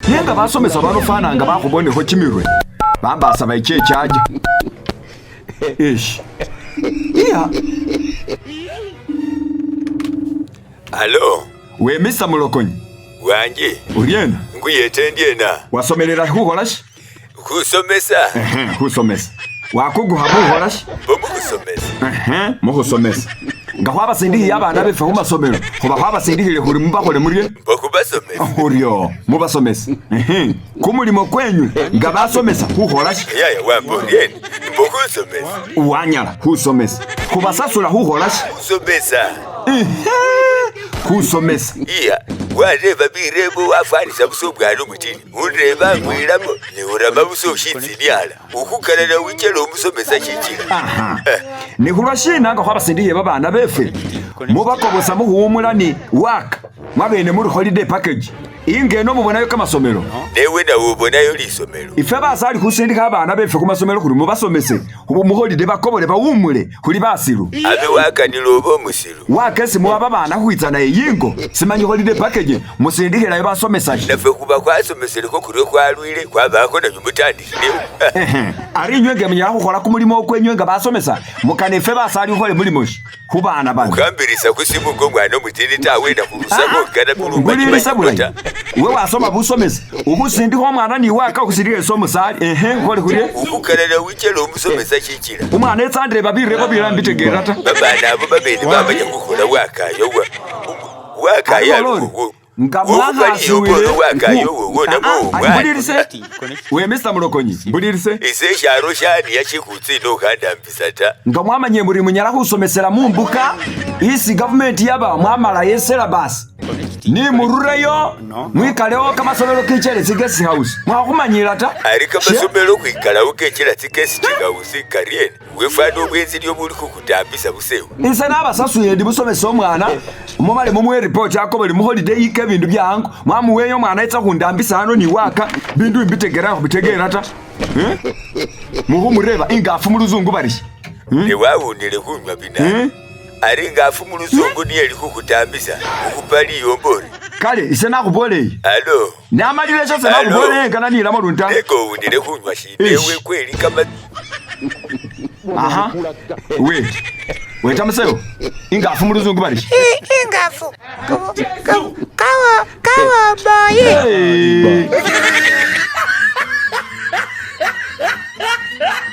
Nenga basomesa bano fana nga bakhubonekho kimirwe bambasa bayiche echaja. Ish. Iya. Alo. We Mr. Mulokonyi. Wanje. Uriena? Nkuyete ndiena. Wasomelela khukhola shi? Khusomesa. Khusomesa. Wakuguha bukhola shi? Mbo mukhusomesa. Mukhusomesa. Nga khwabasindikhiye abana befwe khumasomelo, khuba khwabasindikhile khuri mubakhole murye? Mbo khubasomesa. Khuryo, mubasomese. Kumulimo kwenywe nga basomesa khukhola shi? Yaya wamba oriena? Mbo khusomesa. Wanyala khusomesa. Khubasasula khukhola shi? Khusomesa. Khusomesa. Iya, wareba birebo wafwanisa busa obwana obutini. Unreba ngwilamo, ne urama busa oshintsinyala. Ukhukalala wichela omusomesa shichila. Aha. Ne khulwa shina nga khwabasindikhiye babana befwe, mubakobosa mukhuwumula ni work, mwabene muri holiday package. Ingeno mubonayo kamasomelo. Newe nawe ubonayo lisomelo. Ifwe basali khusindikha abana befwe khumasomelo khuri mubasomese, khuba muholiday bakobole bawumule, khuli basilu. Abe wakanile oba omusilu. Work esi muwa babana khukhwitsa naye yingo, simanyi holiday package musindikhilayo basomesa shi? Nafwe khuba khwasomeselekho khuryo khwalwile, khwabakho nanywe mutandikhilewo. Ehe, ari inywe nga munyala khukhola kumulimo kwenywe nga basomesa, mukana ifwe basali khukhole mulimo shi khubana bano? Khukhambirisa khusimu nga omwana omutini tawe na khurusakho ngana Mbulilisa khulumanyimanyimo bulayi. ta. Iwe wasoma busomesa, ukhusindikha omwana ni work khusindikha ese omusali. Ehe, khukhole khurie? Ukhukalala wichela omusomesa shichila. Umwana etsa andreba birebo bilala mbitegeera ta. Babana abo babene bamanya khukhola wakayo wa wakayo Ari olori, aliwo. nga Wokhupa mwakhasiwile liyombo wakayo wowo namwe omwana. Mbulilise. We Mr. Mulokonyi, mbulilise. Ese eshalo shaniya shikhutsina okhandambisa ta. Nga mwamanye muri munyala khusomesela mumbuka isi gavumenti yaba mwamalayo esyllabus. Nimurureyo mwikalewo kamasomelo kichele tsi guest house. Mwakhumanyila ta. Ari kamasomelo khwikalawo kechela tsi guest house karyena? Wefwana obwenzi nio buli khukhutambisa busa ewe. Ise nabasasuye ndi busomesa omwana, mumale mumuwe report akobole mu holiday ike bindu bya ango, mwamuweyo omwana etsa khundambisa ano ni waka, bindu imbitegera khubitegera ta. Eh? Mukhumureba ingafu muluzungu bari shi? Ne wawunile khunywa bina. Ari ingafu muluzungu niye eli khukhutambisa, ukhupa liyombo ori. Kale ise nakhuboleye. Alo. Namalile shose nakhuboleye ngana nilamo lundi ta. Neka owunile khunywa shina ewe kweli kama. Aha. We. Weta museo. Ingafu muluzungu bari shi? Ingafu. Kawo kawo boyi. Hey.